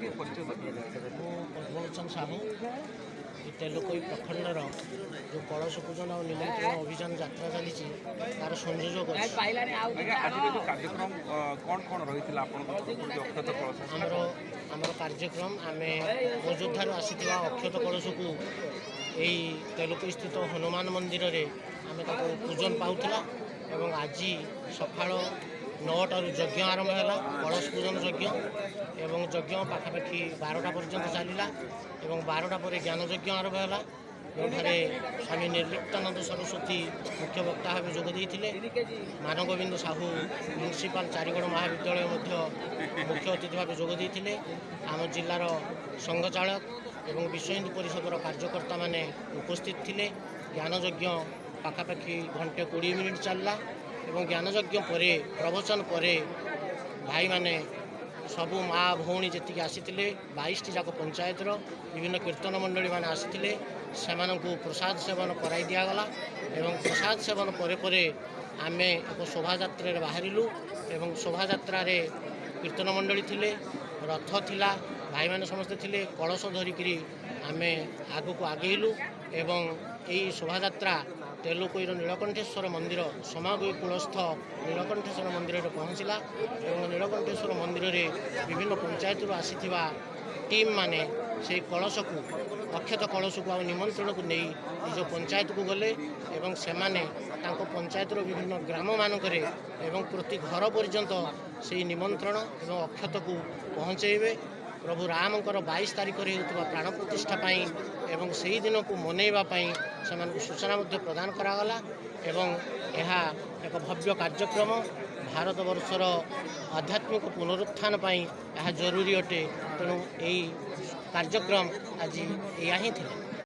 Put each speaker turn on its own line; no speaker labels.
ଟିକେ ପରିଚୟ ଦେବେ।
ମୁଁ ପଦ୍ମଲୋଚନ ସାହୁ। ଏ ତେଲକୋଇ ପ୍ରଖଣ୍ଡର ଯେଉଁ କଳସ ପୂଜନ ଆଉ ନିମନ୍ତ୍ରଣ ଅଭିଯାନ ଯାତ୍ରା ଚାଲିଛି, ତାର ସଂଯୋଜକ ଅଛି।
ଆଜ୍ଞା, ଆଜିର ଯେଉଁ କାର୍ଯ୍ୟକ୍ରମ କ'ଣ କ'ଣ ରହିଥିଲା ଆପଣଙ୍କ ତରଫରୁ, ଯେଉଁ ଅକ୍ଷତ କଳସ ଆସିଲା?
ଆମର କାର୍ଯ୍ୟକ୍ରମ, ଆମେ ଅଯୋଧ୍ୟାରୁ ଆସିଥିବା ଅକ୍ଷତ କଳସକୁ ଏଇ ତେଲକୋଇ ସ୍ଥିତ ହନୁମାନ ମନ୍ଦିରରେ ଆମେ ତାକୁ ପୂଜନ ପାଉଥିଲା ଏବଂ ଆଜି ସକାଳ 9ଟାରୁ ଯଜ୍ଞ ଆରମ୍ଭ ହେଲା, କଳସ ପୂଜନ ଯଜ୍ଞ, ଏବଂ ଯଜ୍ଞ ପାଖାପାଖି 12ଟା ପର୍ଯ୍ୟନ୍ତ ଚାଲିଲା ଏବଂ 12ଟା ପରେ ଜ୍ଞାନ ଯଜ୍ଞ ଆରମ୍ଭ ହେଲା, ଯେଉଁଠାରେ ସ୍ୱାମୀ ନିର୍ଲିପ୍ତାନନ୍ଦ ସରସ୍ୱତୀ ମୁଖ୍ୟ ବକ୍ତା ଭାବେ ଯୋଗ ଦେଇଥିଲେ। ମାନଗୋବିନ୍ଦ ସାହୁ, ପ୍ରିନ୍ସିପାଲ, ଚାରିଗଡ଼ ମହାବିଦ୍ୟାଳୟ ମଧ୍ୟ ମୁଖ୍ୟ ଅତିଥି ଭାବେ ଯୋଗ ଦେଇଥିଲେ। ଆମ ଜିଲ୍ଲାର ସଂଘ ଚାଳକ ଏବଂ ବିଶ୍ୱ ହିନ୍ଦୁ ପରିଷଦର କାର୍ଯ୍ୟକର୍ତ୍ତାମାନେ ଉପସ୍ଥିତ ଥିଲେ। ଜ୍ଞାନଯଜ୍ଞ ପାଖାପାଖି ଘଣ୍ଟେ 20 ମିନିଟ୍ ଚାଲିଲା ଏବଂ ଜ୍ଞାନଯଜ୍ଞ ପରେ, ପ୍ରବଚନ ପରେ ଭାଇମାନେ ସବୁ, ମା ଭଉଣୀ ଯେତିକି ଆସିଥିଲେ, 22ଟି ଯାକ ପଞ୍ଚାୟତର ବିଭିନ୍ନ କୀର୍ତ୍ତନ ମଣ୍ଡଳୀମାନେ ଆସିଥିଲେ, ସେମାନଙ୍କୁ ପ୍ରସାଦ ସେବନ କରାଇ ଦିଆଗଲା ଏବଂ ପ୍ରସାଦ ସେବନ ପରେ ପରେ ଆମେ ଏକ ଶୋଭାଯାତ୍ରାରେ ବାହାରିଲୁ ଏବଂ ଶୋଭାଯାତ୍ରାରେ କୀର୍ତ୍ତନ ମଣ୍ଡଳୀ ଥିଲେ, ରଥ ଥିଲା, ଭାଇମାନେ ସମସ୍ତେ ଥିଲେ। କଳସ ଧରିକିରି ଆମେ ଆଗକୁ ଆଗେଇଲୁ ଏବଂ ଏହି ଶୋଭାଯାତ୍ରା ତେଲକୋଇର ନୀଳକଣ୍ଠେଶ୍ୱର ମନ୍ଦିର, ସମାଗୋଇ କୂଳସ୍ଥ ନୀଳକଣ୍ଠେଶ୍ୱର ମନ୍ଦିରରେ ପହଞ୍ଚିଲା ଏବଂ ନୀଳକଣ୍ଠେଶ୍ୱର ମନ୍ଦିରରେ ବିଭିନ୍ନ ପଞ୍ଚାୟତରୁ ଆସିଥିବା ଟିମ୍ ମାନେ ସେଇ କଳସକୁ, ଅକ୍ଷତ କଳସକୁ ଆଉ ନିମନ୍ତ୍ରଣକୁ ନେଇ ନିଜ ପଞ୍ଚାୟତକୁ ଗଲେ ଏବଂ ସେମାନେ ତାଙ୍କ ପଞ୍ଚାୟତର ବିଭିନ୍ନ ଗ୍ରାମମାନଙ୍କରେ ଏବଂ ପ୍ରତି ଘର ପର୍ଯ୍ୟନ୍ତ ସେଇ ନିମନ୍ତ୍ରଣ ଏବଂ ଅକ୍ଷତକୁ ପହଞ୍ଚାଇବେ, ପ୍ରଭୁ ରାମଙ୍କର 22 ତାରିଖରେ ହେଉଥିବା ପ୍ରାଣ ପ୍ରତିଷ୍ଠା ପାଇଁ ଏବଂ ସେହି ଦିନକୁ ମନେଇବା ପାଇଁ ସେମାନଙ୍କୁ ସୂଚନା ମଧ୍ୟ ପ୍ରଦାନ କରାଗଲା। ଏବଂ ଏହା ଏକ ଭବ୍ୟ କାର୍ଯ୍ୟକ୍ରମ। ଭାରତବର୍ଷର ଆଧ୍ୟାତ୍ମିକ ପୁନରୁତ୍ଥାନ ପାଇଁ ଏହା ଜରୁରୀ ଅଟେ। ତେଣୁ ଏହି କାର୍ଯ୍ୟକ୍ରମ ଆଜି ଏଇଆ ହିଁ ଥିଲା।